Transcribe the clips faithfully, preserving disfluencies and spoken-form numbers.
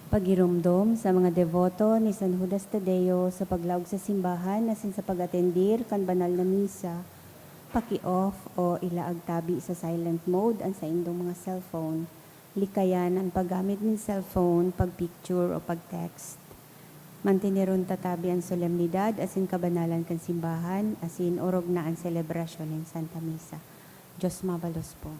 Pagiromdom sa mga deboto ni San Judas Tadeo sa paglaog sa simbahan asin sa pag-atendir kan banal na misa, paki-off o ilaag tabi sa silent mode an saindong mga cellphone. Likayan an paggamit nin cellphone, pag-picture o pag-text. Manteneron ta tabi an solemnidad asin kabanalan kan simbahan, asin orog na an selebrasyon nin Santa Misa. Dios mabalos po.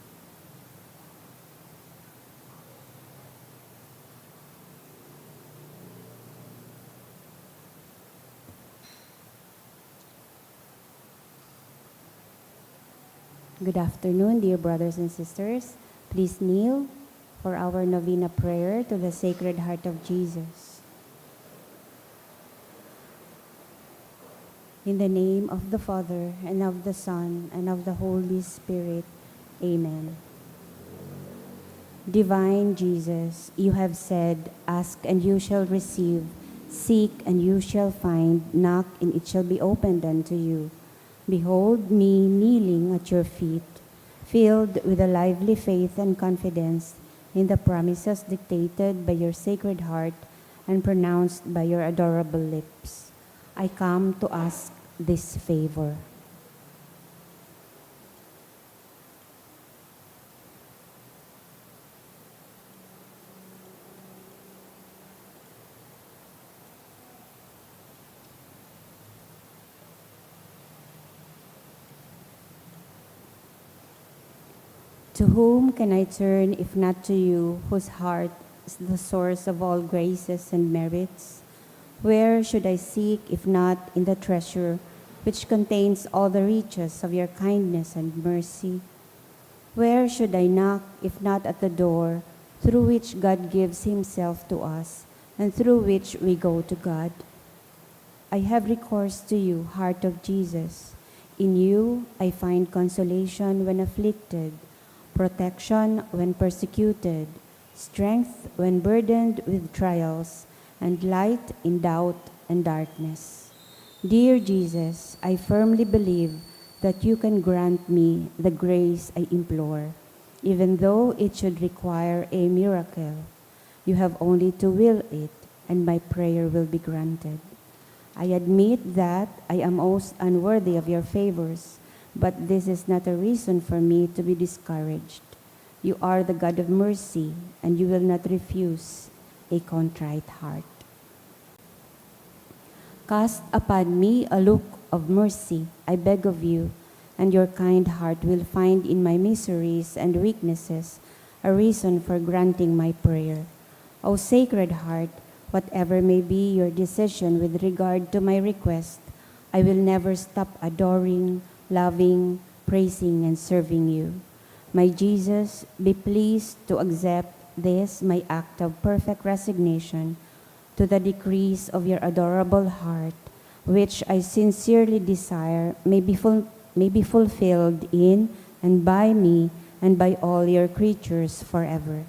Good afternoon, dear brothers and sisters. Please kneel for our novena prayer to the Sacred Heart of Jesus. In the name of the Father, and of the Son, and of the Holy Spirit. Amen. Divine Jesus, you have said, "Ask and you shall receive, seek and you shall find, knock and it shall be opened unto you." Behold me kneeling at your feet, filled with a lively faith and confidence in the promises dictated by your Sacred Heart and pronounced by your adorable lips. I come to ask this favor. To whom can I turn if not to you, whose heart is the source of all graces and merits? Where should I seek if not in the treasure which contains all the riches of your kindness and mercy? Where should I knock if not at the door through which God gives himself to us and through which we go to God? I have recourse to you, Heart of Jesus. In you I find consolation when afflicted, protection when persecuted, strength when burdened with trials, and light in doubt and darkness. Dear Jesus, I firmly believe that you can grant me the grace I implore, even though it should require a miracle. You have only to will it, and my prayer will be granted. I admit that I am most unworthy of your favors, but this is not a reason for me to be discouraged. You are the God of mercy, and you will not refuse a contrite heart. Cast upon me a look of mercy, I beg of you, and your kind heart will find in my miseries and weaknesses a reason for granting my prayer. O Sacred Heart, whatever may be your decision with regard to my request, I will never stop adoring, loving, praising, and serving you. My Jesus, be pleased to accept this my act of perfect resignation to the decrees of your adorable heart, which I sincerely desire may be ful-, may be fulfilled in and by me and by all your creatures forever.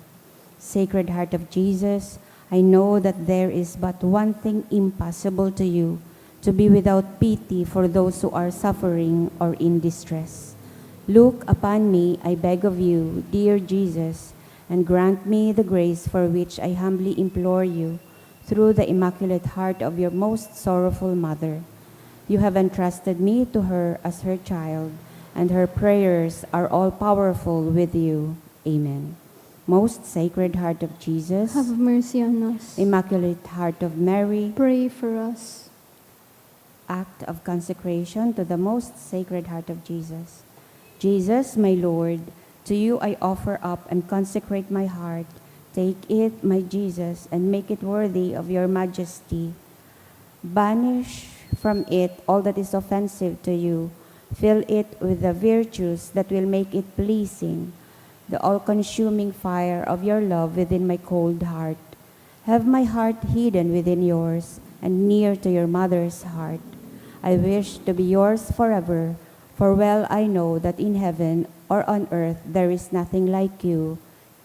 Sacred Heart of Jesus, I know that there is but one thing impossible to you, to be without pity for those who are suffering or in distress. Look upon me, I beg of you, dear Jesus, and grant me the grace for which I humbly implore you through the Immaculate Heart of your most sorrowful Mother. You have entrusted me to her as her child, and her prayers are all powerful with you. Amen. Most Sacred Heart of Jesus, have mercy on us. Immaculate Heart of Mary, pray for us. Act of consecration to the Most Sacred Heart of Jesus. Jesus, my Lord, to you I offer up and consecrate my heart. Take it, my Jesus, and make it worthy of your majesty. Banish from it all that is offensive to you. Fill it with the virtues that will make it pleasing, the all-consuming fire of your love within my cold heart. Have my heart hidden within yours, and near to your mother's heart. I wish to be yours forever, for well I know that in heaven or on earth there is nothing like you.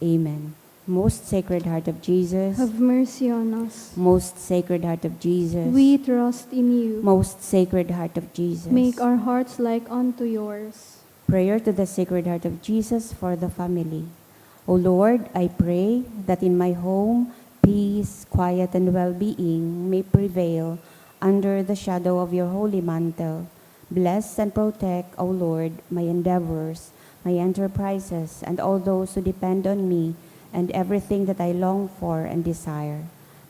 Amen. Most Sacred Heart of Jesus, have mercy on us. Most Sacred Heart of Jesus, we trust in you. Most Sacred Heart of Jesus, make our hearts like unto yours. Prayer to the Sacred Heart of Jesus for the family. O Lord, I pray that in my home peace, quiet, and well-being may prevail under the shadow of your holy mantle. Bless and protect, O Lord, my endeavors, my enterprises, and all those who depend on me, and everything that I long for and desire.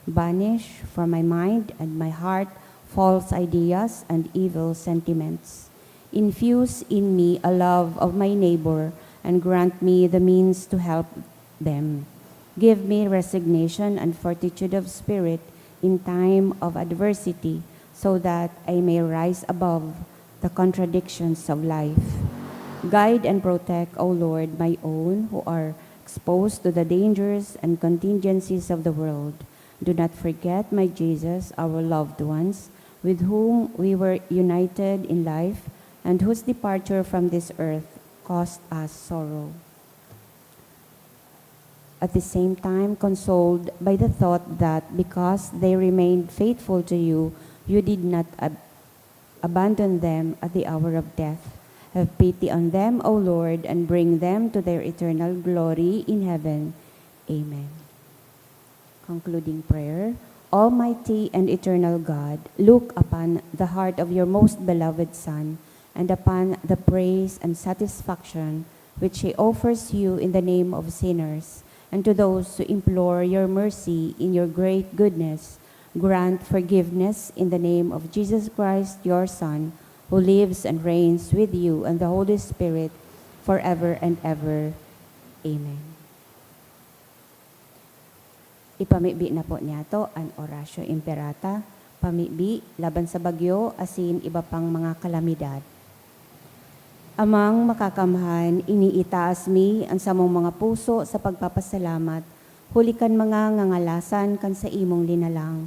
Banish from my mind and my heart false ideas and evil sentiments. Infuse in me a love of my neighbor and grant me the means to help them. Give me resignation and fortitude of spirit in time of adversity, so that I may rise above the contradictions of life. Guide and protect, O Lord, my own who are exposed to the dangers and contingencies of the world. Do not forget, my Jesus, our loved ones, with whom we were united in life and whose departure from this earth caused us sorrow. At the same time, consoled by the thought that because they remained faithful to you, you did not ab- abandon them at the hour of death. Have pity on them, O Lord, and bring them to their eternal glory in heaven. Amen. Concluding prayer. Almighty and eternal God, look upon the heart of your most beloved Son and upon the praise and satisfaction which he offers you in the name of sinners, and to those who implore your mercy in your great goodness, grant forgiveness in the name of Jesus Christ, your Son, who lives and reigns with you and the Holy Spirit, forever and ever. Amen. Ipamibi na po niyato an Oratio Imperata, pamibi laban sa bagyo asin iba pang mga kalamidad. Amang Makakamhan, iniitaas mi an samong mga puso sa pagpapasalamat huli kan mga ngangalasan kan saimong linalang,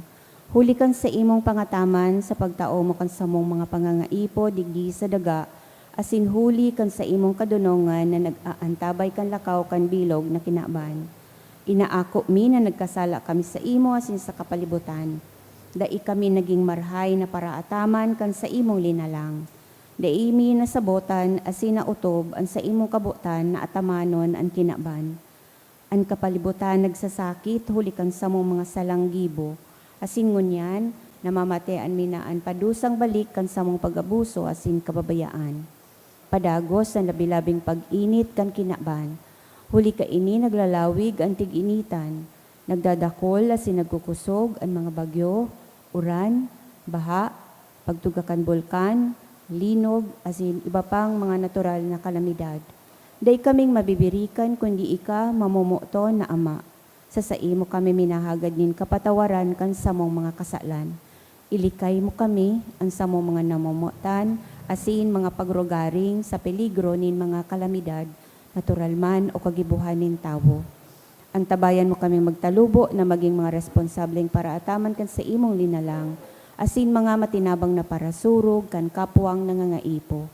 huli kan saimong pangataman sa pagtao mo kan samong mga pangangaipo digdi sa daga, asin huli kan saimong kadonongan na nag-aantabay kan lakaw kan bilog na kinaban. Inaako mi na nagkasala kami saimo asin sa kapalibutan. Dai kami nagin marahay na paraataman kan saimong linalang. Dai mi nasabotan asin naotob an saimong kabotan na atamanon an kinaban. An kapalibutan nagsasakit huli kan samong mga salang gibo, asin ngunyan namamatean mi na an padusang balik kan samong pag-abuso asin kababayaan. Padagos an labi-labing pag-init kan kinaban. Huli kaini naglalawig an tig-initan, nagdadakol asin nagkukosog an mga bagyo, uran, baha, pagtuga kan bulkan, linog, asin iba pang mga natural na kalamidad. Dai kaming mabibirikan kundi ika, mamomoton na Ama. Sa saimo kami minahagad nin kapatawaran kan samong mga kasalan. Ilikay mo kami, an samong mga namomotan, asin mga pagrugaring sa peligro nin mga kalamidad, natural man o kagibohan nin tawo. Antabayan mo kaming magtalubo na magin mga responsableng paraataman kan saimong linalang, asin mga matinabang na parasurog kan kapwang nangangaipo.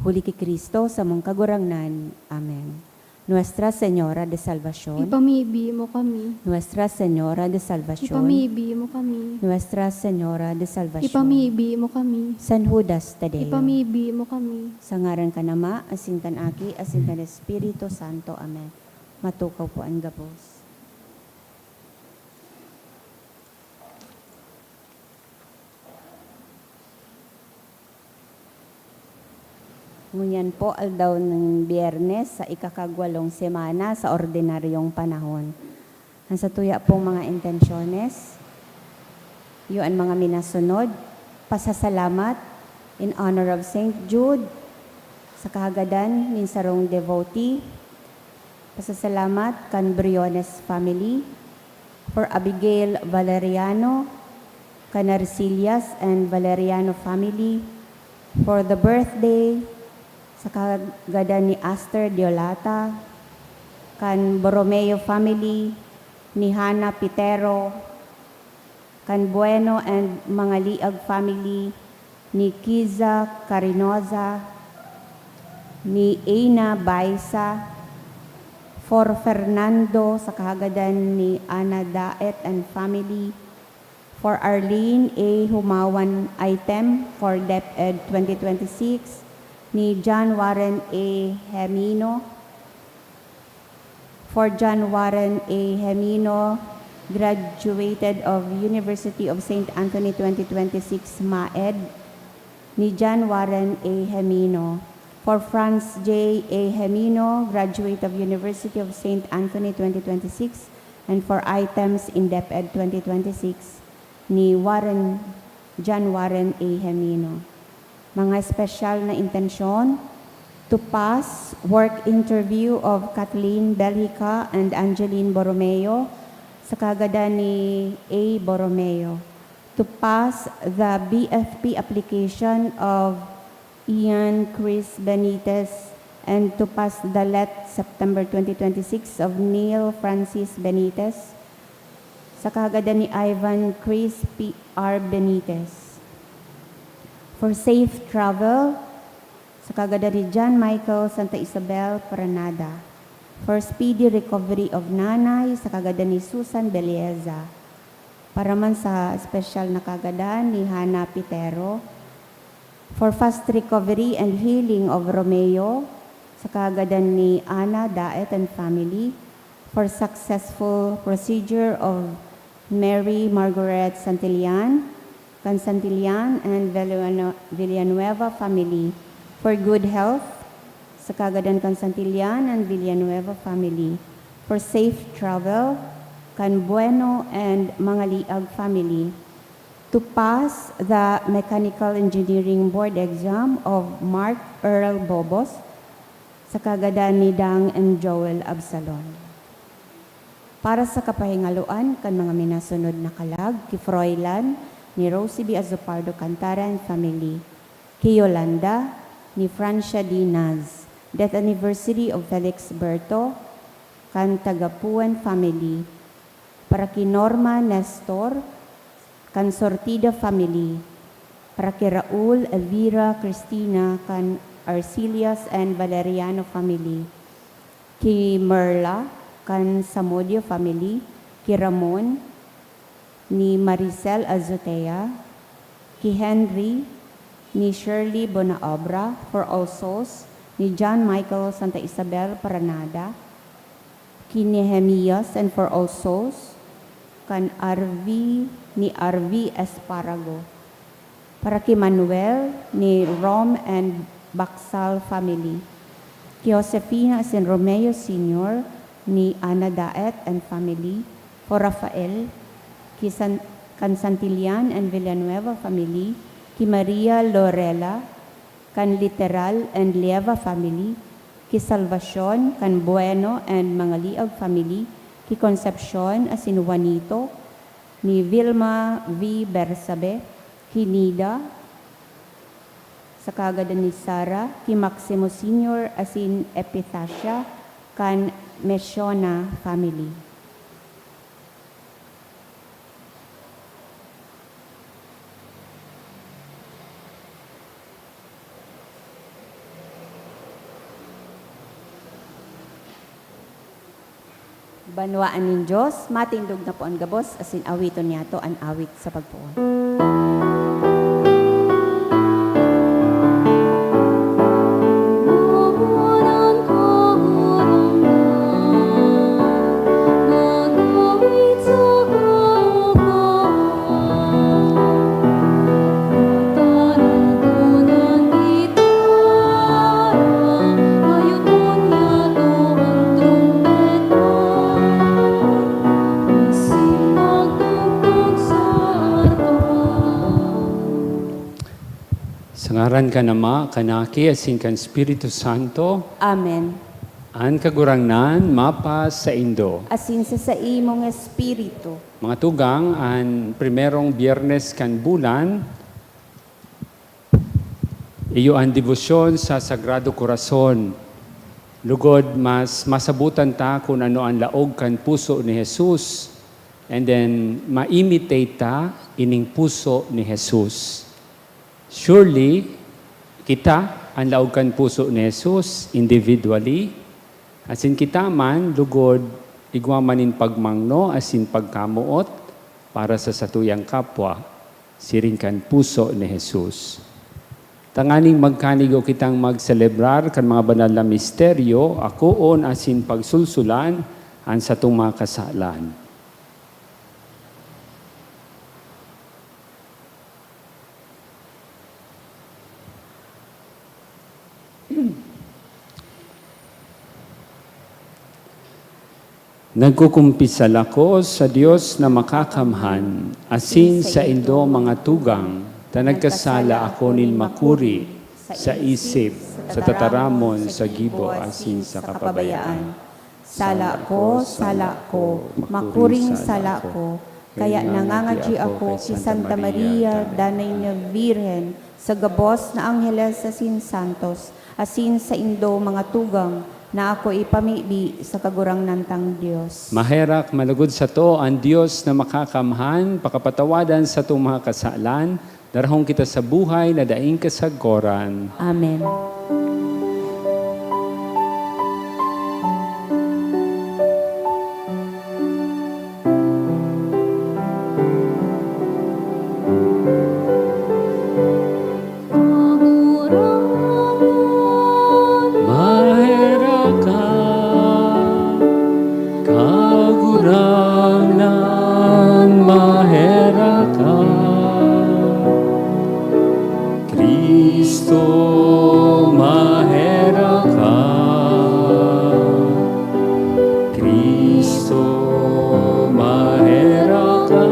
Huli ki Cristo, samong Kagurangnan. Amen. Nuestra Señora de Salvacion. Ipamibi mo kami. Nuestra Señora de Salvacion. Ipamibi mo kami. Nuestra Señora de Salvacion. Ipamibi mo kami. San Judas Tadeo. Ipamibi mo kami. Sa ngaran kan Ama, asin kan Aki, asin kan Espiritu Santo. Amen. Matukaw po an gabos. Ngunyan po, aldaw nin Biyernes sa ikakagwalong semana sa ordinaryong panahon. An satuya pong mga intensyones, iyo an mga minasunod: pasasalamat in honor of Saint Jude, sa kahagadan nin sarong devotee, pasasalamat kan Briones family, for Abigail Valeriano, kan Arcillas and Valeriano family, for the birthday sa kahagadan ni Aster Diolata, kan Borromeo family, ni Hana Pitero, kan Bueno and Mangaliag family, ni Kiza Carinoza, ni Eina Baisa, for Fernando sa kahagadan ni Ana Daet and family, for Arlene A. Humawan Item for DepEd twenty twenty-six, ni John Warren A. Hemino, for John Warren A. Hemino, graduated of University of Saint Anthony twenty twenty-six MAED, ni John Warren A. Hemino. For Franz J. A. Hemino, graduate of University of Saint Anthony twenty twenty-six, and for items in DepEd twenty twenty-six, ni Warren, John Warren A. Hemino. Mga espesyal na intensyon: to pass work interview of Kathleen Belhica and Angeline Borromeo sa kagadan ni A. Borromeo; to pass the B F P application of Ian Chris Benitez, and to pass the let September twenty twenty-six of Neil Francis Benitez sa kagadan ni Ivan Chris P R Benitez. For safe travel, sa kagadan ni John Michael Santa Isabel Paranada. For speedy recovery of Nanay, sa kagadan ni Susan Belleza. Para man sa espesyal na kagadan ni Hana Pitero. For fast recovery and healing of Romeo, sa kagadan ni Ana Daet and family. For successful procedure of Mary Margaret Santillan, kan Santillan and Villanueva family. For good health, sa kagadan kan Santillan and Villanueva family. For safe travel, kan Bueno and Mangaliag family. To pass the Mechanical Engineering Board exam of Mark Earl Bobos, sa kagadan ni Dang and Joel Absalon. Para sa kapahingaloan kan mga minasunod na kalag, ki Froilan ni Rosie B. Azopardo Cantara and family, ki Yolanda ni Francia D. Naz, death anniversary of Felix Berto, kan Tagapuan family, para ki Norma Nestor, kan Sortida family, para ki Raul, Elvira, Cristina, kan Arcillas and Valeriano family, ki Merla, kan Samudio family, ki Ramon, ni Maricel Azotea, ki Henry, ni Shirley Bonaobra, for all souls, ni John Michael Santa Isabel Paranada, ki Nehemias and for all souls, kan R V, ni R V Esparago. Para ki Manuel, ni Rom and Baksal family. Ki Josefina asin Romeo Senior, ni Ana Daet and family. For Rafael, ki San-, kan Santillan and Villanueva family. Ki Maria Lorela, kan Literal and Lieva family, ki Salvacion, kan Bueno and Mangaliag family, ki Concepcion asin Juanito, ni Vilma V. Bersabe, ki Nida, sa kagadan ni Sara, ki Maximo Senior asin Epitacia, kan Mesiona family. Banwaan nin Dios, matindog na po an gabos, asin awiton niyato an awit sa pagpoon. Sa ngaran kan Ama, kan Aki, asin kan Espiritu Santo. Amen. An Kagurangnan mapasaindo. Asin sa saimong espiritu. Mga tugang, an primerong Biyernes kan bulan, iyo an debosyon sa Sagrado Corazon. Lugod, mas masabotan ta kun ano an laog kan puso ni Jesus, and then ma-imitate ta ining puso ni Jesus. Surely, kita an laog kan puso ni Jesus individually, asin kita man, lugod, igwa man nin pagmangno asin pagkamoot para sa satuyang kapwa, siring kan puso ni Jesus. Tanganing magkanigo kitang magselebrar kan mga banal na misteryo, akoon asin pagsulsulan an satong mga kasalan. Nagkukumpisal ako sa Dios na Makakamhan, asin saindo, mga tugang, ta nagkasala ako nin makuri sa isip, sa tataramon, sa gibo, asin sa kapabayaan. Sala ko, sala ko, makuring sala ko, kaya nangangadyi ako ki Santa Maria, Danay na Birhen, sa gabos na angheles asin santos, asin saindo, mga tugang, na ako ipamibi sa Kagurangnan tang Dios. Maherak, malugod sato an Dios na Makakamhan, pakapatawadan satong mga kasalan, darahon kita sa buhay na daing kasagkoran. Amen. Maherak ka, Kagurangnan, maherak ka. Cristo, maherak ka. Cristo, maherak ka.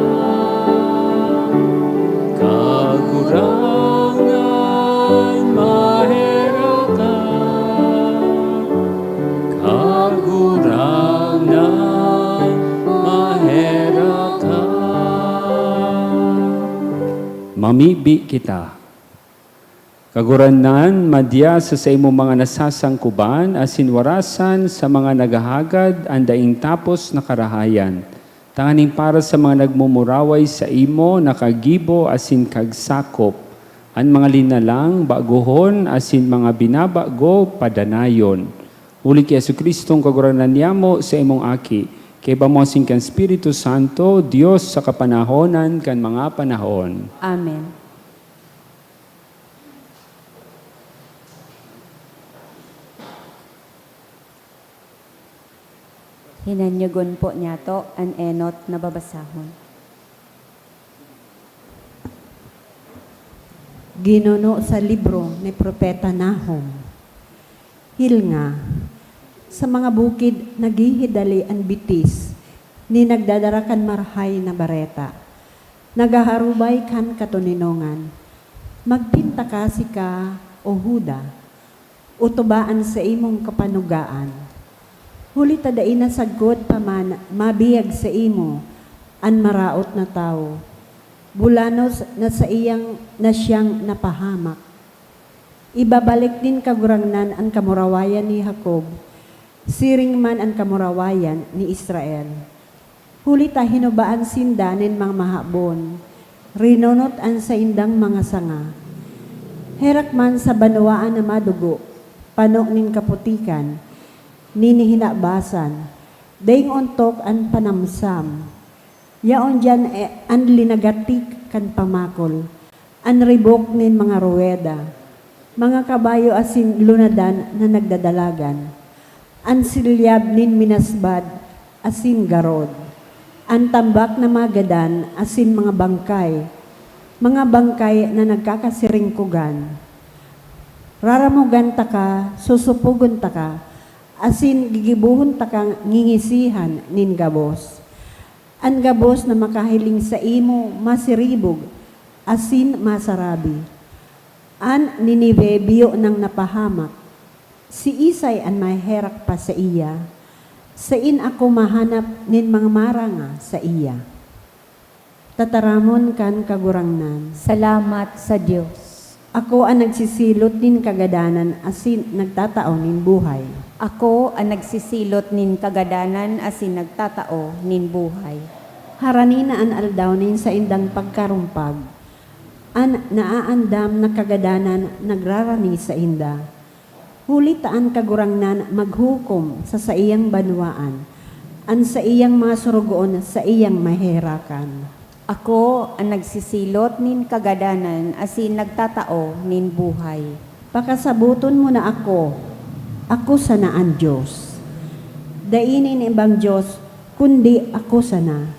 Kagurangnan, maherak ka. Kagurangnan, maherak ka. Mamibi kita. Kagurangnan, madya sa saimong mga nasasangkuban asin warasan sa mga naghahagad an daing tapos na karahayan, tanganing para sa mga nagmumuraway saimo na kagibo asin kagsakop, an mga linalang, bagohon, asin mga binabago, padanayon. Huli ki Jesu-Cristong Kagurangnan niyamo, saimong Aki, kaiba mo asin kan Espiritu Santo, Dios sa kapanahonan kan mga panahon. Amen. Hinanyagon po niyato an enot na babasahon. Ginuno sa libro ni Propeta Nahum. Hilnga, sa mga bukid naghihidali an bitis ni nagdadara kan marahay na bareta, naghaharubay kan katoninongan. Magpintakasi ka, O Juda, otoba an saimong kapanugaan. Huli ta dai na sagkod pa man mabihag saimo an maraot na tawo, bulanos na saiyang na siyang napahamak. Ibabalik nin Kagurangnan an kamurawayan ni Jacob, siring man an kamurawayan ni Israel. Huli ta hinubaan sinda nin mga mahabon, rinunot an saindang mga sanga. Herak man sa banwaan na madugo, pano nin kaputikan, nin hinabasan, daing ontok an panamsam. Yaon diyan, eh, an linagatik kan pamakol, an ribok nin mga ruweda, mga kabayo asin lunadan na nagdadalagan, an silyab nin minasbad asin garod, an tambak na mga gadan asin mga bangkay, mga bangkay na nagkakasiringkugan. Raramogan taka, susupogon taka, asin gigibohon takang ngingisihan nin gabos. An gabos na makahiling saimo masiribog asin masarabi. An Ninive biyo nang napahamak. Siisay an maheherak pa saiya? Sain ako mahanap nin mga maranga saiya? Tataramon kan Kagurangnan. Salamat sa Dios. Ako an nagsisilot nin kagadanan asin nagtatao nin buhay. Ako an nagsisilot nin kagadanan asin nagtatao nin buhay. Harani na an aldaw nin saindang pagkarumpag. An naaandam na kagadanan nagrarani sainda. Huli ta an Kagurangnan maghukom sa saiyang banwaan, an saiyang mga sorogoon saiyang maheherakan. Ako an nagsisilot nin kagadanan asin nagtatao nin buhay. Pakasaboton mo na ako, ako sana an Dios. Dai nin ibang Dios, kundi ako sana.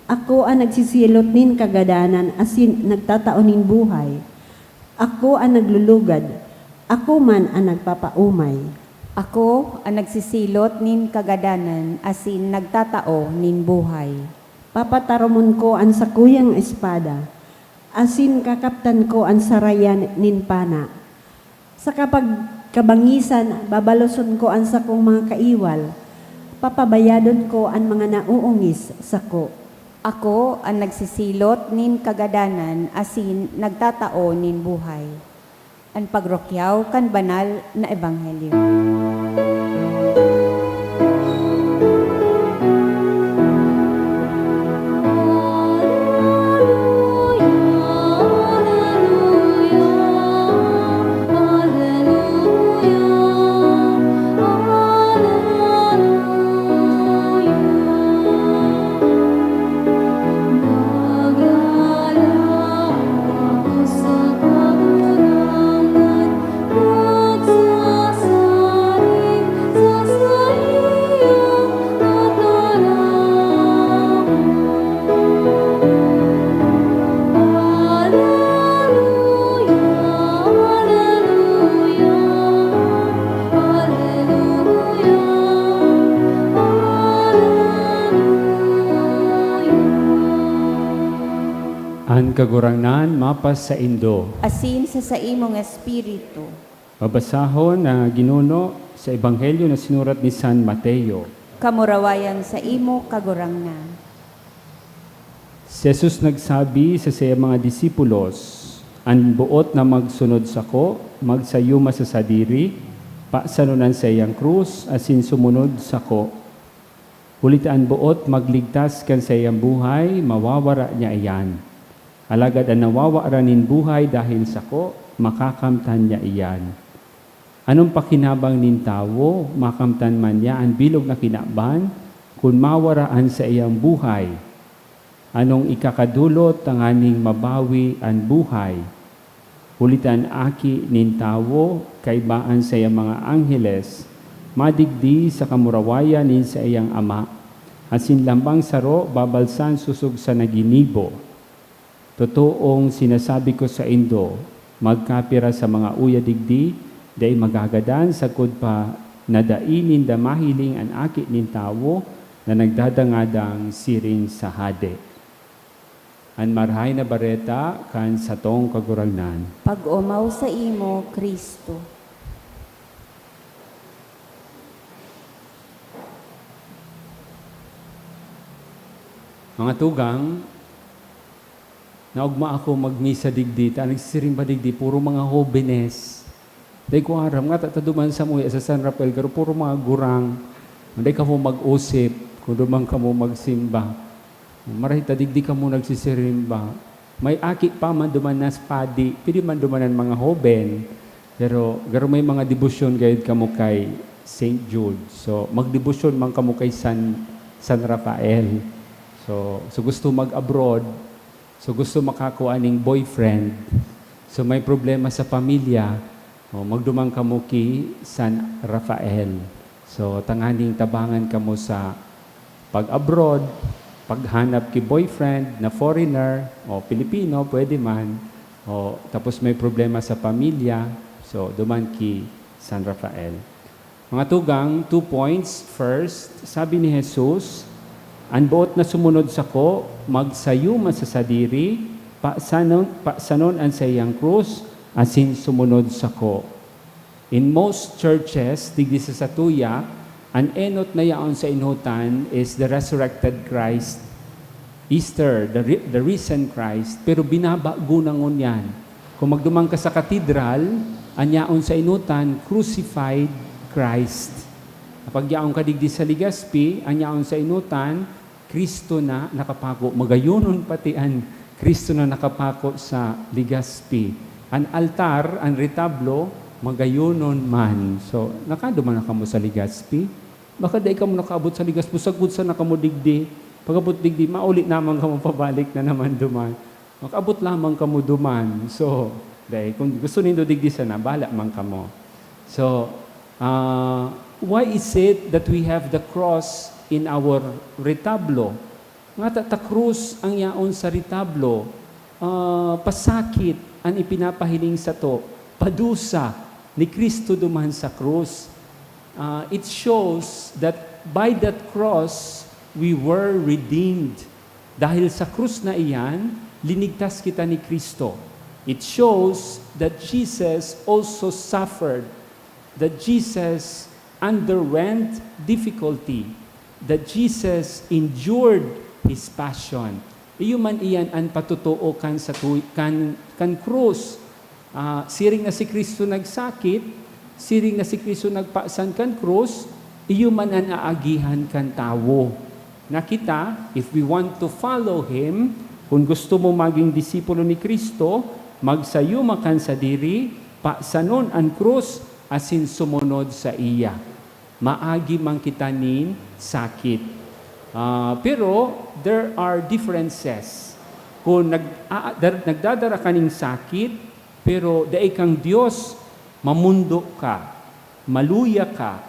Ako an nagsisilot nin kagadanan asin nagtatao nin buhay. Ako an naglulugad, ako man an nagpapaomay. Ako an nagsisilot nin kagadanan asin nagtatao nin buhay. Papataromon ko an sakuyang espada, asin kakaptan ko an sarayan nin pana. Sa kapagkabangisan, babaloson ko an sakong mga kaiwal, papabayadon ko an mga naoongis sako. Ako an nagsisilot nin kagadanan asin nagtatao nin buhay. An pagrukyaw kan banal na ebanghelyo. An Kagurangnan mapasaindo. Asin sa saimong espiritu. Babasahon na ginuno sa Ebanghelyo na sinurat ni San Mateo. Kamurawayan sa imo, Kagurangnan. Si Jesus nagsabi sa saiyang mga disipulos, "An boot na magsunod sako, magsayuma sa sadiri, pasanon an saiyang krus, asin sumunod sako. Huli ta an boot magligtas kan saiyang buhay, mawawara niya iyan. Alagad an nawawaran nin buhay dahel sako, makakamtan niya iyan. Anong pakinabang nin tawo, makamtan man niya an bilog na kinaban, kun mawara an saiyang buhay? Anong ikakadolot tanganing mabawi an buhay? Huli ta an Aki nin Tawo, kaiba an saiyang mga angheles, madigdi sa kamurawayan nin saiyang Ama, asin lambang saro babalsan sosog sa naginibo. Totoong sinasabi ko saindo, magkapira sa mga uya digdi, dai magagadan sagkod pa na dai ninda mahiling an Aki nin Tawo na nagdadangadang siring sa hade." An Marahay na Bareta kan satong Kagurangnan. Pag-omaw saimo, Cristo. Mga tugang, naogma ako magmisa digdi, ta nagsisiring pa digdi, puro mga hobenes. Dai ko aram, ngata ta duman samuya sa San Rafael, garo puro mga gurang. Dai kamo mag-usip, kun duman kamo magsimba. Marahay ta digdi kamo nagsisirimba. May aki pa man duman na padi, pwede man duman an mga hoben. Pero, garo may mga debosyon gayod kamo kay Saint Jude. So, magdebosyon man kamo kay San, San Rafael. So, so gusto mag-abroad, so gusto makakua ning boyfriend, so may problema sa pamilya, o, magduman kamo ki San Rafael. So, tanganing tabangan kamo sa pag-abroad, paghanap ki boyfriend na foreigner o Pilipino, pwede man. O, tapos may problema sa pamilya, so, duman ki San Rafael. Mga tugang, two points. First, sabi ni Jesus, "An boot na sumunod sako, magsayuma sa sadiri, pasanon, pasanon an saiyang krus, asin sumunod sako." In most churches, digdi sa satuya, an enot na yaon sa enotan is the resurrected Christ. Easter, the ri-, the risen Christ, pero binabago na ngunyan. Kung magduman ka sa katedral, an yaon sa enotan, crucified Christ. Kapag yaon ka digdi sa Legazpi, an yaon sa enotan, Cristo na nakapako. Magayonon pati an Cristo na nakapako sa Legazpi. An altar, an retablo, magayonon man. So, nakaduman na kamo sa Legazpi? Baka dai kamo nakaabot sa Legazpi, sagkod sana kamo digdi. Pag-abot digdi, mauli naman kamo, pabalik na naman duman. Makaabot lamang kamo duman. So, dai, kung gusto nindo digdi sana, bahala man kamo. So, ah, why is it that we have the cross in our retablo? Ngata ta krus ang yaon sa retablo, ah, pasakit an ipinapahiling sato, padusa ni Cristo duman sa krus. Uh, it shows that by that cross, we were redeemed. Dahil sa krus na iyan, linigtas kita ni Kristo. It shows that Jesus also suffered, that Jesus underwent difficulty, that Jesus endured His passion. Iyo man iyan an patotoo kan, sa tu- kan, kan krus. Ah, siring na si Kristo nagsakit, siring na si Kristo nagpasan kan krus, iyo man an aagihan kan tawo. Na kita, if we want to follow Him, kung gusto mo maging disipulo ni Kristo, magsayuma kan sadiri, pasanon an krus, asin sumunod saiya. Maagi man kita nin sakit. Ah, pero there are differences. Kung nag-, aa-, dar-, nagdadara ka nin sakit, pero dai kang Dios, mamundo ka, maluya ka,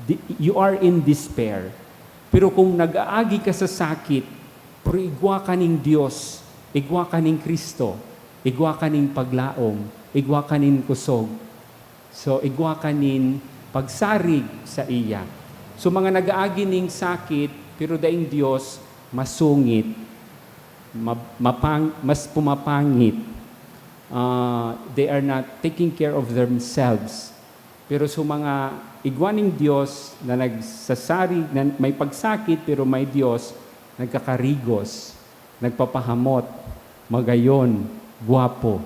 di-, you are in despair. Pero kung nag-aagi ka sa sakit, pero igwa ka nin Dios, igwa ka nin Kristo, igwa ka nin paglaom, igwa ka nin kusog. So, igwa ka nin pagsarig saiya. So, mga nag-aagi nin sakit, pero daing Dios, masungit, ma-, mapang-, mas pumapangit. Ah, they are not taking care of themselves. Pero sa mga igwa nin Dios na nagsasarig, na may pagsakit, pero may Dios, nagkakarigos, nagpapahamot, magayon, gwapo.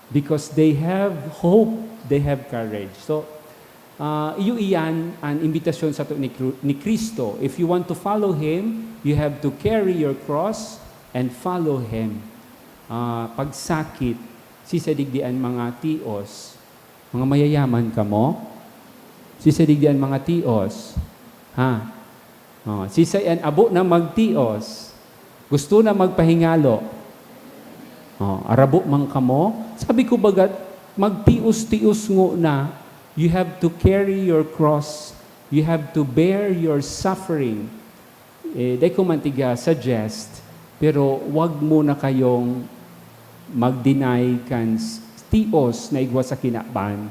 Because they have hope, they have courage. So, ah, iyo iyan an imbitasyon sato ni Kru-, ni Kristo. If you want to follow Him, you have to carry your cross and follow Him. Ah, pagsakit, siisay digdi an mga tios? Mga mayayaman kamo? Siisay digdi an mga tios? Ha? Oh, siisay an abo na magtios? Gusto na magpahingalo? Oh, arabo man kamo? Sabi ko baga, magtios-tios ngona. You have to carry your cross. You have to bear your suffering. Eh, dai ko man tiga-suggest, pero wag muna kayong mag-deny kan s-, tios na igwa sa kinaban.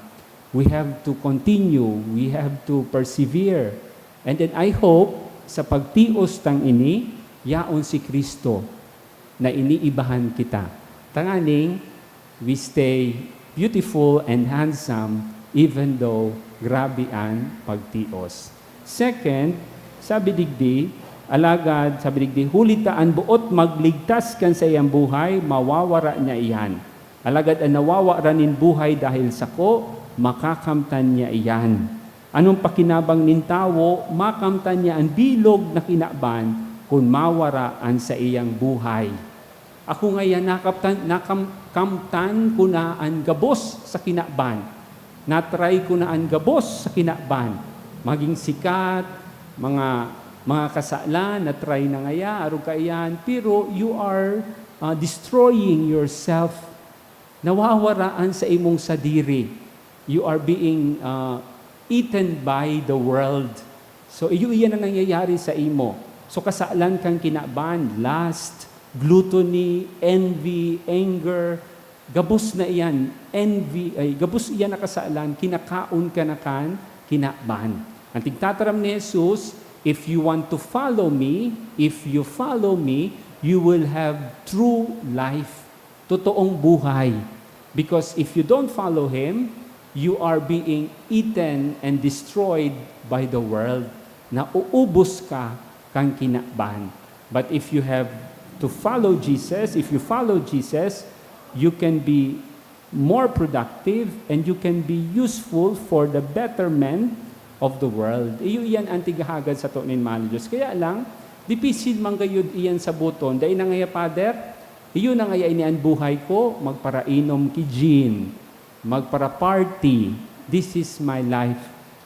We have to continue. We have to persevere. And then I hope, sa pagtios tang ini, yaon si Kristo na iniibahan kita. Tanganing, we stay beautiful and handsome even though grabe an pagtios. Second, sabi digdi, alagad, sabi digdi, huli ta an boot magligtas kan saiyang buhay, mawawara niya iyan. Alagad an nawawaran nin buhay dahil sako, makakamtan niya iyan. Anong pakinabang nin tawo, makamtan niya an bilog na kinaban kun mawara an saiyang buhay? Ako ngaya nakaptan-, nakam-, kamtan ko na an gabos sa kinaban. Na-try ko na an gabos sa kinaban. Maging sikat, mga, mga kasalan, na-try na ngaya, arog kaiyan. Pero you are, ah, destroying yourself. Nawawara an sa imong sadiri. You are being, ah, eaten by the world. So, iyo iyan ang nangyayari sa imo. So, kasalan kang kinaban, lust, gluttony, envy, anger, gabos na iyan, envy, ay, gabos iyan na kasalan, kinakaon ka na kan kinaban. Ang tigtataram ni Jesus, "If you want to follow me, if you follow me, you will have true life." Totoong buhay. Because if you don't follow Him, you are being eaten and destroyed by the world. Nauubos ka kan kinaban. But if you have to follow Jesus, if you follow Jesus, you can be more productive and you can be useful for the betterment of the world. Iyo iyan an tighahagad sato nin Mahal na Dios. Kaya lang, dipisil man gayud iyan saboton. Dai na ngaya, Father, iyo na ngaya ini an buhay ko, magparainom ki Jean, magpara-party. This is my life.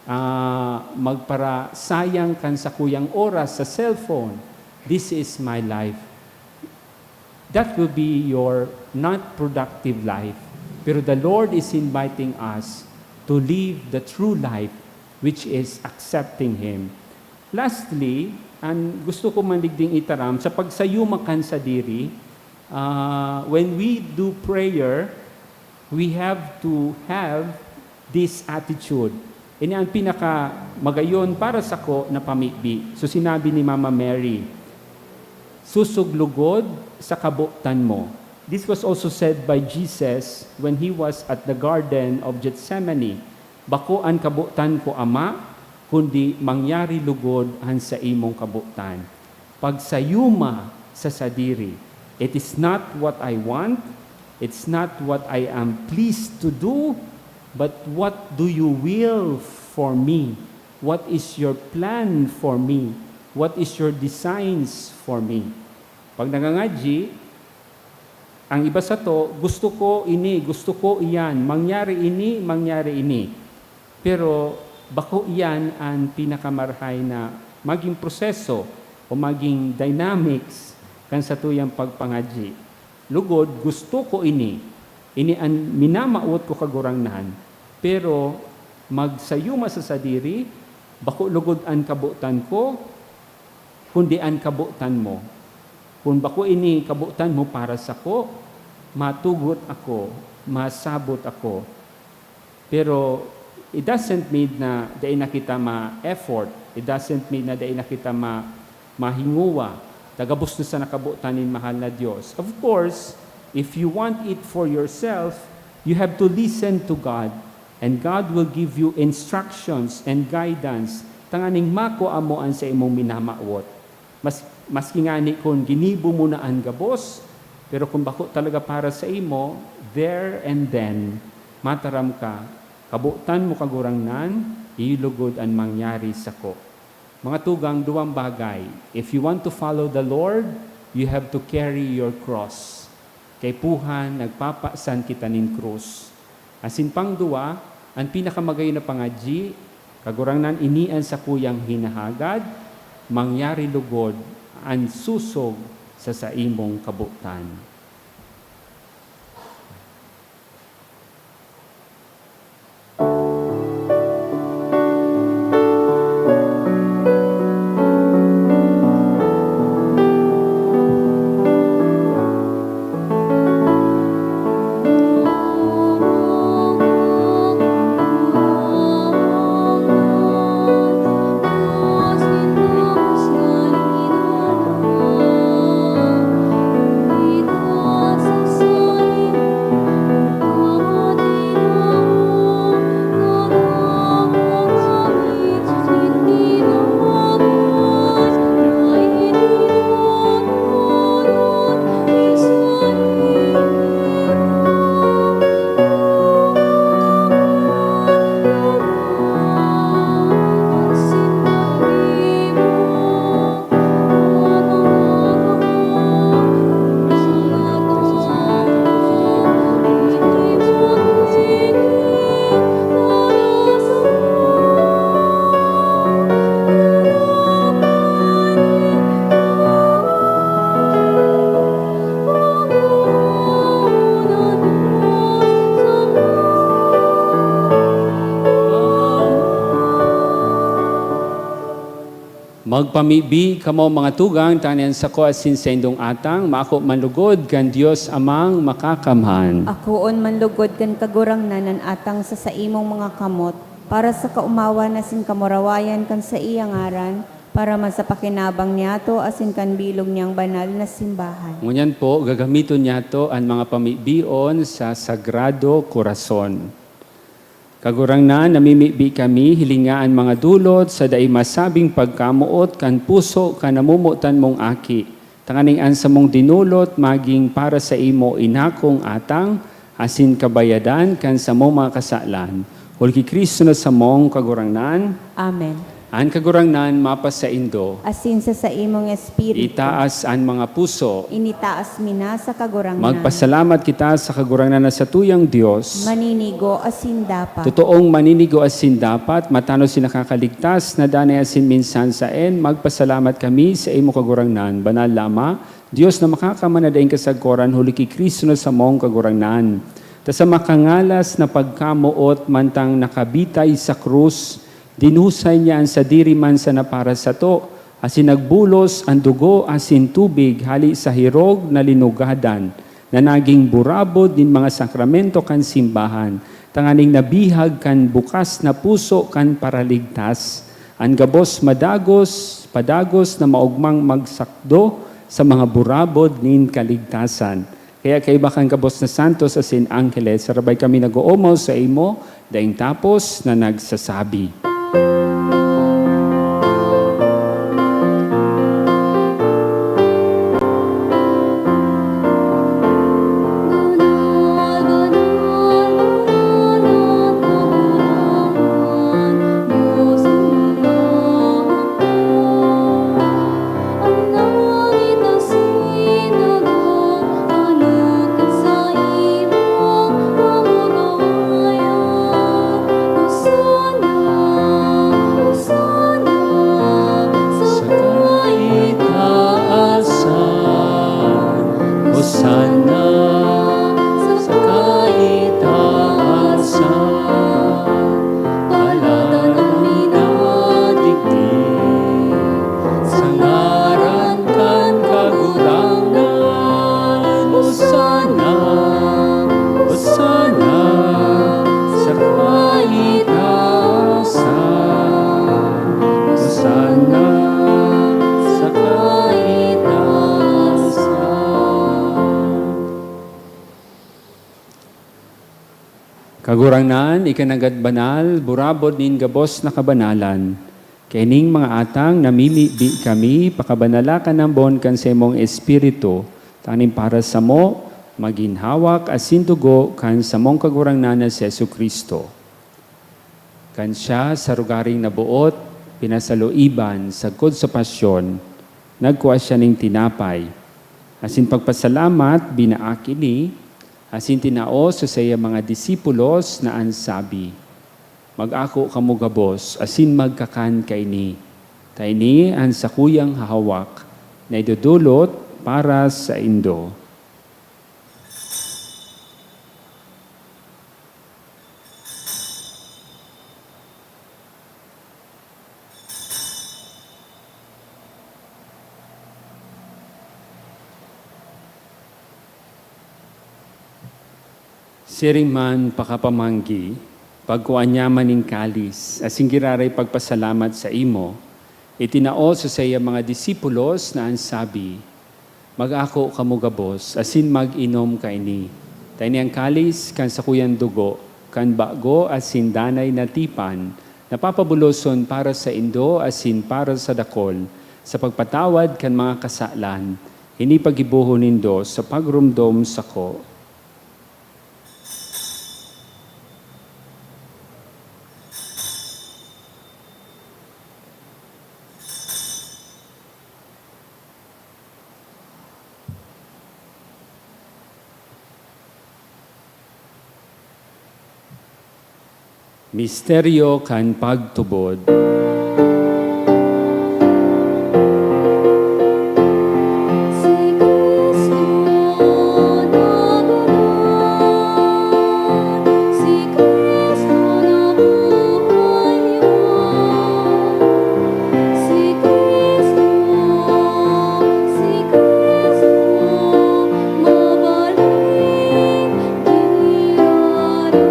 Ah, magparasayang kan sakuyang oras sa cellphone. This is my life. That will be your not productive life. Pero the Lord is inviting us to live the true life, which is accepting Him. Lastly, an gusto ko man digding itaram, sa pagsayuma kan sadiri, ah, when we do prayer, we have to have this attitude. Ini an pinaka magayon para sako na pamibi. So, sinabi ni Mama Mary, "Susog lugod sa kabotan mo." This was also said by Jesus when he was at the Garden of Gethsemane, "Bako an kabotan ko, Ama, kundi mangyari lugod an saimong kabotan." Pagsayuma sa sadiri. "It is not what I want, it's not what I am pleased to do, but what do you will for me? What is your plan for me? What is your designs for me?" Pag nangangadyi, ang iba sato, "Gusto ko ini, gusto ko iyan, mangyari ini, mangyari ini." Pero bako iyan an pinakamarahay na magin proseso o magin dynamics kan satuyang pagpangadyi. Lugod, gusto ko ini. Ini an minamawot ko, Kagurangnan. Pero magsayuma sa sadiri, bako lugod an kabotan ko, kundi an kabotan mo. Kun bako ini kabotan mo para sako, matugot ako, masabot ako. Pero it doesn't mean na dai na kita ma-effort. It doesn't mean na dai na kita ma-, mahinguwa. Ta gabos na sana kabotan nin mahal na Dios. Of course, if you want it for yourself, you have to listen to God. And God will give you instructions and guidance tanganing makua mo an saimong minamawot. Mas-, maski ngani kun ginibo mo na an gabos, pero kun bako talaga para saimo, there and then, mataram ka, "Kabotan mo, Kagurangnan, iyo lugod an mangyari sako." Mga tugang, duwang bagay. If you want to follow the Lord, you have to carry your cross. Kaipuhan, nagpapasan kita nin krus. Asin pangduwa, an pinakamagayon na pangadyi, "Kagurangnan, ini an sakuyang hinahagad, mangyari lugod an susog sa saimong kabotan." Magpamibi kamo, mga tugang, tanganing an sako asin saindong atang maako man lugod kan Dios Amang Makakamhan. Akoon man lugod kan Kagurangnan an atang sa saimong mga kamot, para sa kaomawan asin kamurawayan kan saiyang ngaran, para man sa pakinabang niyato asin kan bilog niyang banal na simbahan. Ngunyan po, gagamiton niyato an mga pamibion sa Sagrado Corazon. Kagurangnan, namimibi kami, hilinga an mga dulot sa dai masabing pagkamoot kan puso kan namomotan mong Aki, tanganing an samong dinulot magin para saimo inakong atang asin kabayadan kan samong mga kasalan. Huli ki Cristo na samong Kagurangnan. Amen. An Kagurangnan mapasaindo. Asin sa saimong espiritu. Itaas an mga puso. Initaas mi na sa Kagurangnan. Magpasalamat kita sa Kagurangnan na satuyang Dios. Maninigo asin dapat. Totoong maninigo asin dapat, matanos asin nakakaligtas na danay asin minsan saen, magpasalamat kami sa imo, Kagurangnan, banal na Ama, Dios na makakamhan na daing kasagkoran, huli ki Cristo na samong Kagurangnan. Ta sa makangalas na pagkamoot mantang nakabitay sa krus, dinusay niya an sadiri man sana para sato, asin nagbulos an dugo asin tubig hale sa hirog na linugadan na nagin burabod nin mga sakramento kan simbahan, tanganing nabihag kan bukas na puso kan Paraligtas, an gabos madagos, padagos na maogmang magsakdo sa mga burabod nin kaligtasan. Kaya kaiba kan gabos na santos asin angheles, sarabay kami nag-oomaw saimo, daing tapos na nagsasabi. Sa kaitaasan, Hosanna sa kaitaasan, paladan an minadigdi sa ngaran kan Kagurangnan. Hosanna, Hosanna sa kaitaasan, Hosanna sa kaitaasan. Kagurangnan, ika nanggad banal, burabod nin gabos na kabanalan. Kaining mga atang namimibi kami, pakabanala kan ambon kan saimong Espiritu, tanganing para samo magin hawak asin dugo kan samong Kagurangnan na si Jesu-Cristo. Kan siya sa rogaring naboot, pinasaloiban sagkod sa pasyon, nagkua siya nin tinapay, asin pagpasalamat, binaak ini, asin tinao sa saiyang mga disipulos na an sabi, "Mag-ako kamo gabos asin magkakan kaini, ta ini an sakuyang hawak na idodolot para saindo." Siring man pakapamanggi, pagkua niya man nin kalis, asin giraray pagpasalamat saimo, itinao sa saiyang mga disipulos na an sabi, "Mag-ako kamo gabos asin mag-inom kaini, ta ini an kalis kan sakuyang dugo kan bago asin danay na tipan, na papabuloson para saindo asin para sa dakol sa pagpatawad kan mga kasalan. Ini paggibohon nindo sa pagromdom sako." Misteryo kan pagtubod. Si Cristo nabuhay, si Cristo nabuhay liwat, si Cristo, si Cristo mabalik giraray.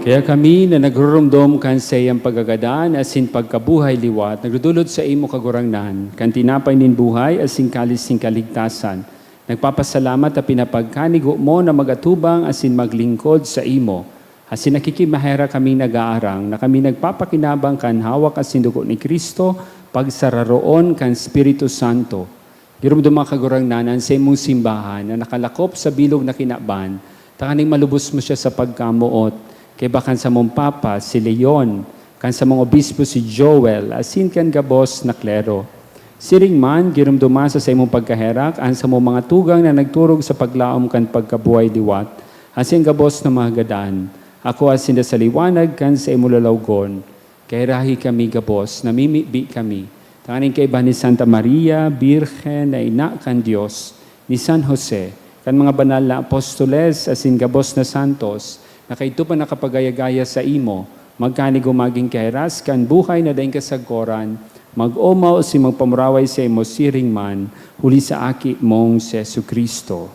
Kaya kami na nagruromdom kan saiyang pagkagadan asin pagkabuhay liwat, nagdodolot saimo, Kagurangnan, kan tinapay nin buhay asin kalis nin kaligtasan. Nagpapasalamat ta pinapagkanigo mo na mag-atubang asin maglingkod saimo. Asin nakikimaherak kaming nag-aarang na kami nagpapakinabang kan hawak asin dugo ni Cristo, pagsararoon kan Espiritu Santo. Giromdoma, Kagurangnan, an saimong simbahan na nakalakop sa bilog na kinaban, tanganing malubos mo siya sa pagkamoot, kaiba kan samong Papa, si Leon, kan samong Obispo, si Joel, asin kan gabos na klero. Siring man, giromdoma sa saimong pagkaherak an samong mga tugang na nagturog sa paglaom kan pagkabuhay liwat, asin gabos na mga gadan. Akoa sinda sa liwanag kan saimong lalawgon. Kaherak kami gabos, namimibi kami, tanganing kaiba ni Santa Maria, Birhen na ina kan Dios, ni San Jose, kan mga banal na apostoles asin gabos na santos, na kaidto pa nakapagaya-gaya saimo, magkanigo magin kaherak kan buhay na daing kasagkoran, mag-omaw asin magpamuraway saimo siring man, huli sa Aki mong si Jesu-Cristo.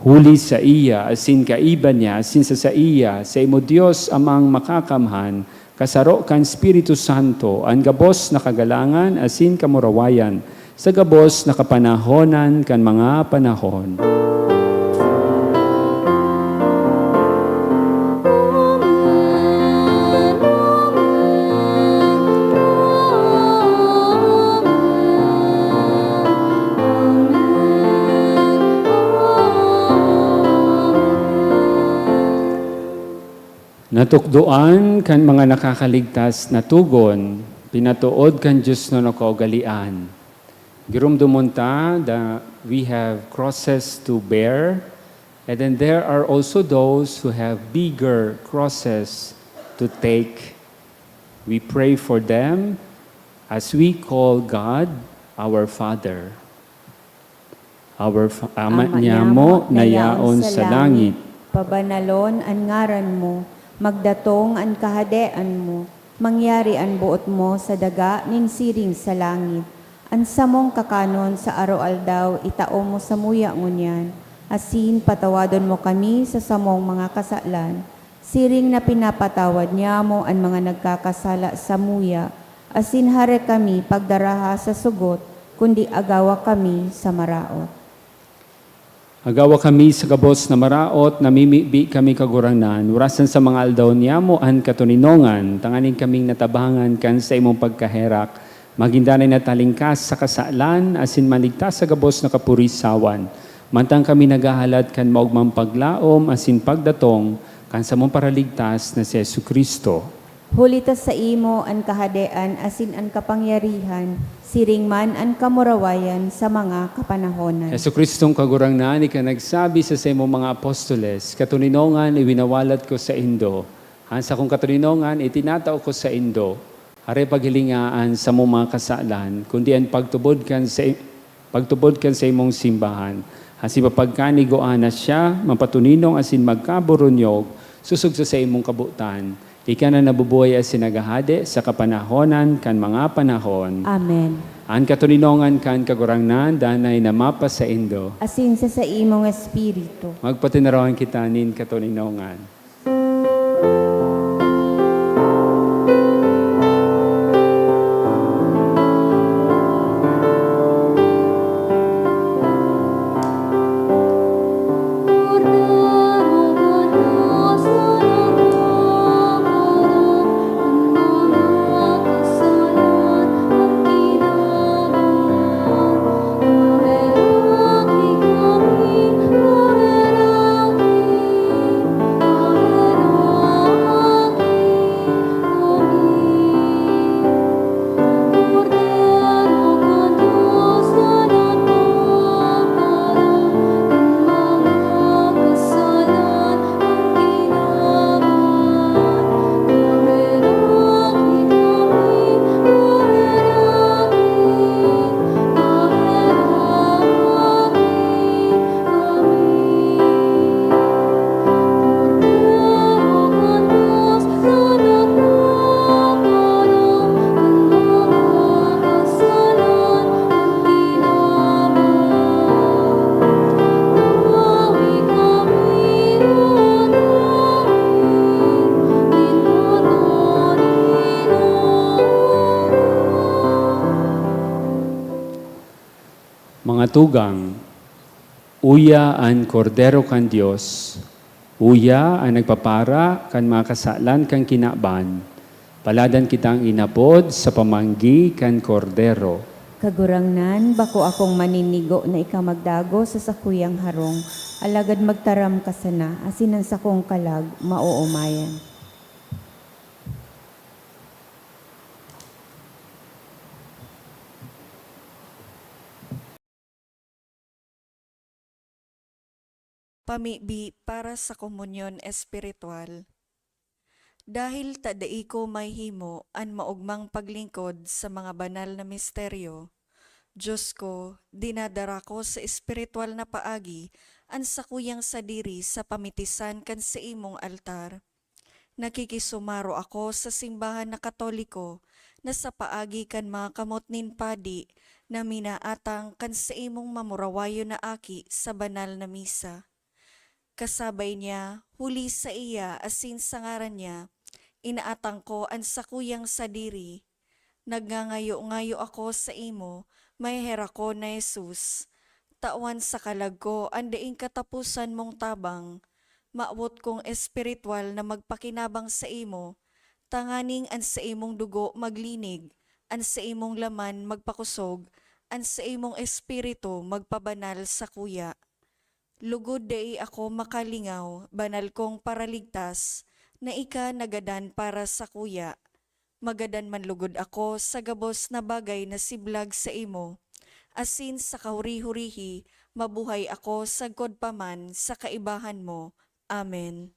Huli saiya, asin kaiba niya, asin sa saiya, sa imo Dios Amang Makakamhan, kasaro kan Espiritu Santo, an gabos na kagalangan asin kamurawayan, sa gabos na kapanahonan kan mga panahon. Natukdoan kan mga nakakaligtas na togon, pinatood kan Dios na nakaugalian. Giromdomon ta that we have crosses to bear, and then there are also those who have bigger crosses to take. We pray for them as we call God our Father. Our Fa- Ama Ama niyamo na yaon sa langit. Pabanalon an ngaran mo, magdatong an kahadean mo, mangyari an boot mo sa daga nin siring sa langit. An samong kakanon sa aroaldaw itao mo samuya ngunyan, asin patawadon mo kami sa samong mga kasalan, siring na pinapatawad niamo an mga nagkakasala samuya, asin hare kami pagdaraha sa sugot, kundi agawa kami sa maraot. Agawa kami sa gabos na maraot, namimibi kami, Kagurangnan, warasan sa mga aldaw niyamo an katoninongan, tanganing kaming natabangan kan saimong pagkaherak, magin danay na talingkas sa kasalan, asin maligtas sa gabos na kapurisawan, mantang kami naghahalat kan maogmang paglaom asin pagdatong kan samong Paraligtas na si Jesu-Cristo. Huli ta saimo an kahadean asin an kapangyarihan, siring man an kamurawayan sa mga kapanahonan. Jesu-Cristong Kagurangnan, ika nagsabi sa saimong mga apostoles, "Katoninongan iwinawalat ko saindo, an sakong katoninongan itinatao ko saindo." Hare paghilinga an samong mga kasalan, kundi an pagtubod kan sa pagtubod kan saimong simbahan, asin papagkanigua na siya, mapatoninong asin magkaburunyog, sosog sa saimong kabotan, ika na nabubuhay asin naghahade sa kapanahonan kan mga panahon. Amen. An katoninongan kan Kagurangnan danay na mapasaindo. Asin sa saimong espiritu. Magpatinarawan kita nin katoninongan. Mga tugang, uya an Kordero kan Dios, uya an nagpapara kan mga kasalan kan kinaban. Paladan kitang inapod sa pamanggi kan Kordero. Kagurangnan, bako akong maninigo na ika magdagos sa sakuyang harong, alagad magtaram ka sana, asin an sakong kalag maoomayan. Pamibi para sa komunyon espiritual. Dahil ta dai ko mahihimo an maogmang paglingkod sa mga banal na misteryo, Dios ko, dinadara ko sa espiritual na paagi an sakuyang sadiri sa pamitisan kan saimong altar. Nakikisumaro ako sa simbahan na Katoliko na sa paagi kan mga kamot nin padi na minaatang kan saimong mamurawayon na aki sa banal na misa. kasabay niya, huli saiya asin sa ngaran niya, inaatang ko an sakuyang sadiri. Nagngangayo-ngayo ako saimo, maheherak ko na Jesus, tawan sa kalag ko an daing kataposan mong tabang. Mawot kong espiritual na magpakinabang saimo, tanganing an saimong dugo maglinig, an saimong laman magpakosog, an saimong espiritu magpabanal sakuya. Lugod dai ako makalingaw, banal kong Paraligtas, na ika nagadan para sakuya. Magadan man lugod ako sa gabos na bagay na siblag saimo, asin sa kahuri-hurihi mabuhay ako sagkod pa man sa kaibahan mo. Amen.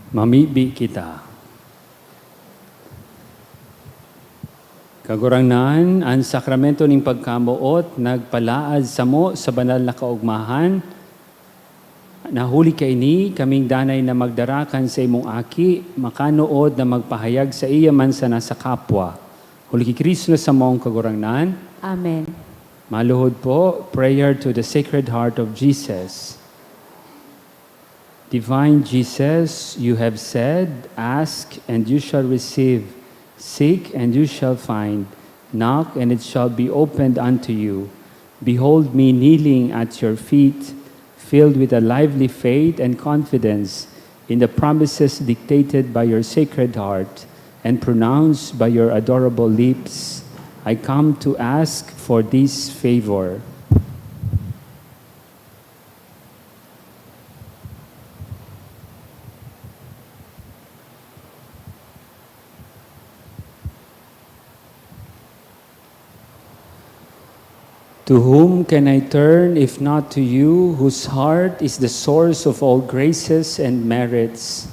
Mamibi kita. Kagurangnan, an sakramento nin pagkamoot nagpalaad samo sa banal na kaogmahan. Na huli kaini, kaming danay na magdara kan saimong Aki, makanood na magpahayag saiya man sana sa kapwa. Huli ki Cristo na samong Kagurangnan. Amen. Maluhod po, prayer to the Sacred Heart of Jesus. Divine Jesus, you have said, "Ask and you shall receive, seek and you shall find, knock and it shall be opened unto you." Behold me kneeling at your feet, filled with a lively faith and confidence in the promises dictated by your Sacred Heart and pronounced by your adorable lips. I come to ask for this favor. To whom can I turn if not to you, whose heart is the source of all graces and merits?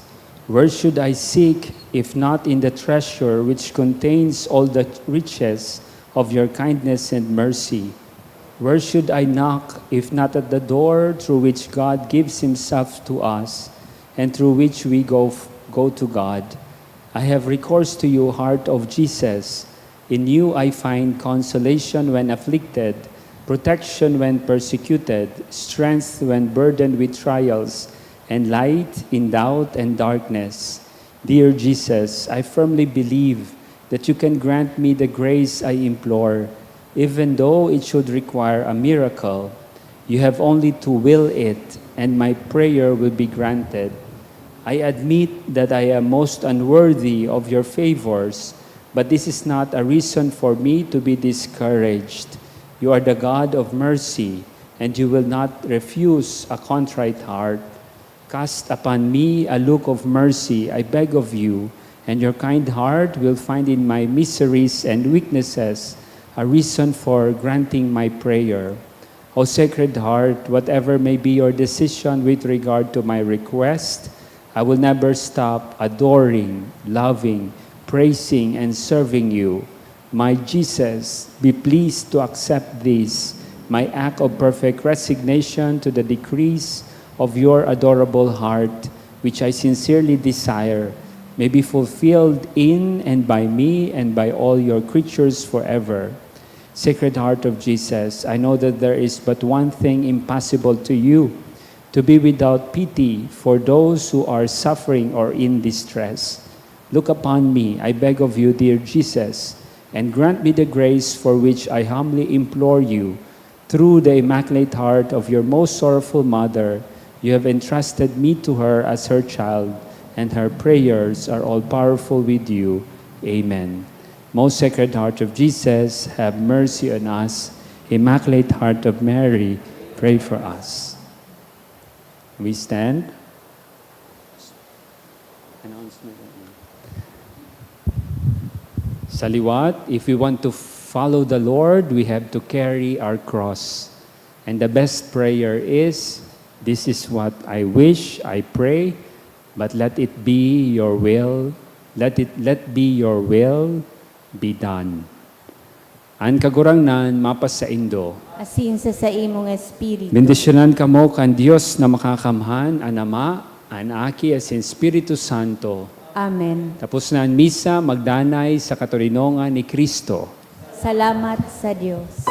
Where should I seek if not in the treasure which contains all the riches of your kindness and mercy? Where should I knock if not at the door through which God gives Himself to us and through which we go, go to God? I have recourse to you, heart of Jesus. In you I find consolation when afflicted, protection when persecuted, strength when burdened with trials, and light in doubt and darkness. Dear Jesus, I firmly believe that you can grant me the grace I implore, even though it should require a miracle. You have only to will it, and my prayer will be granted. I admit that I am most unworthy of your favors, but this is not a reason for me to be discouraged. You are the God of mercy, and you will not refuse a contrite heart. Cast upon me a look of mercy, I beg of you, and your kind heart will find in my miseries and weaknesses a reason for granting my prayer. O Sacred Heart, whatever may be your decision with regard to my request, I will never stop adoring, loving, praising, and serving you. My Jesus, be pleased to accept this, my act of perfect resignation to the decrees of your adorable heart, which I sincerely desire may be fulfilled in and by me and by all your creatures forever. Sacred Heart of Jesus, I know that there is but one thing impossible to you, to be without pity for those who are suffering or in distress. Look upon me, I beg of you, dear Jesus, and grant me the grace for which I humbly implore you. Through the Immaculate Heart of your most sorrowful Mother, you have entrusted me to her as her child, and her prayers are all powerful with you. Amen. Most Sacred Heart of Jesus, have mercy on us. Immaculate Heart of Mary, pray for us. We stand. Announcement. Sa liwat, if we want to follow the Lord, we have to carry our cross. And the best prayer is, "This is what I wish, I pray, but let it be your will, let it, let be your will be done." An Kagurangnan mapasaindo. Asin sa saimong espiritu. Bendisyonan kamo kan Dios na Makakamhan, an Ama, an Aki, asin Espiritu Santo. Amen. Tapos na an misa, magdanay sa katoninongan ni Cristo. Salamat sa Dios.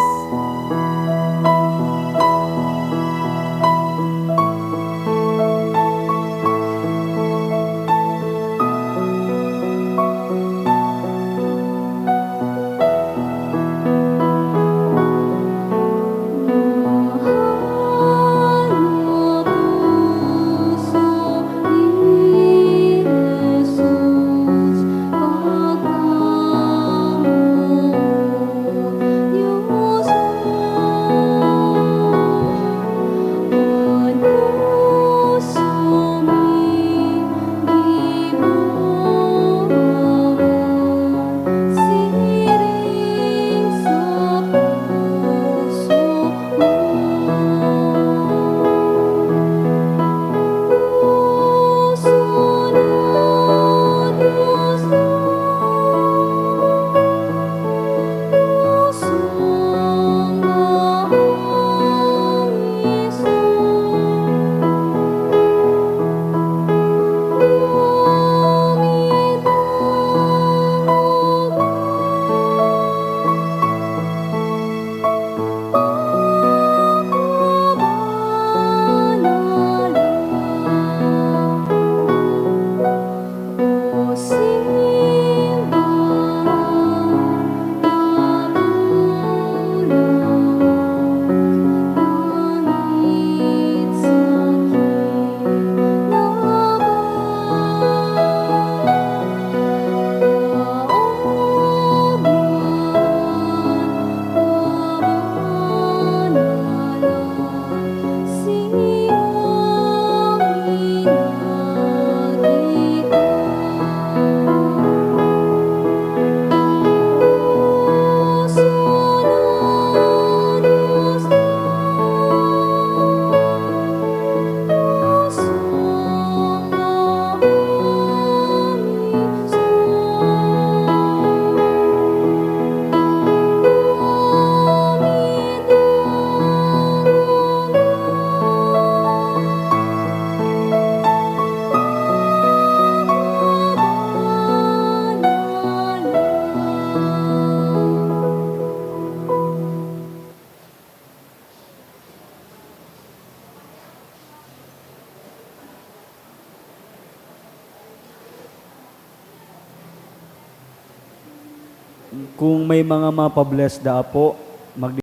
Kung may mga mapabless daa po, mag-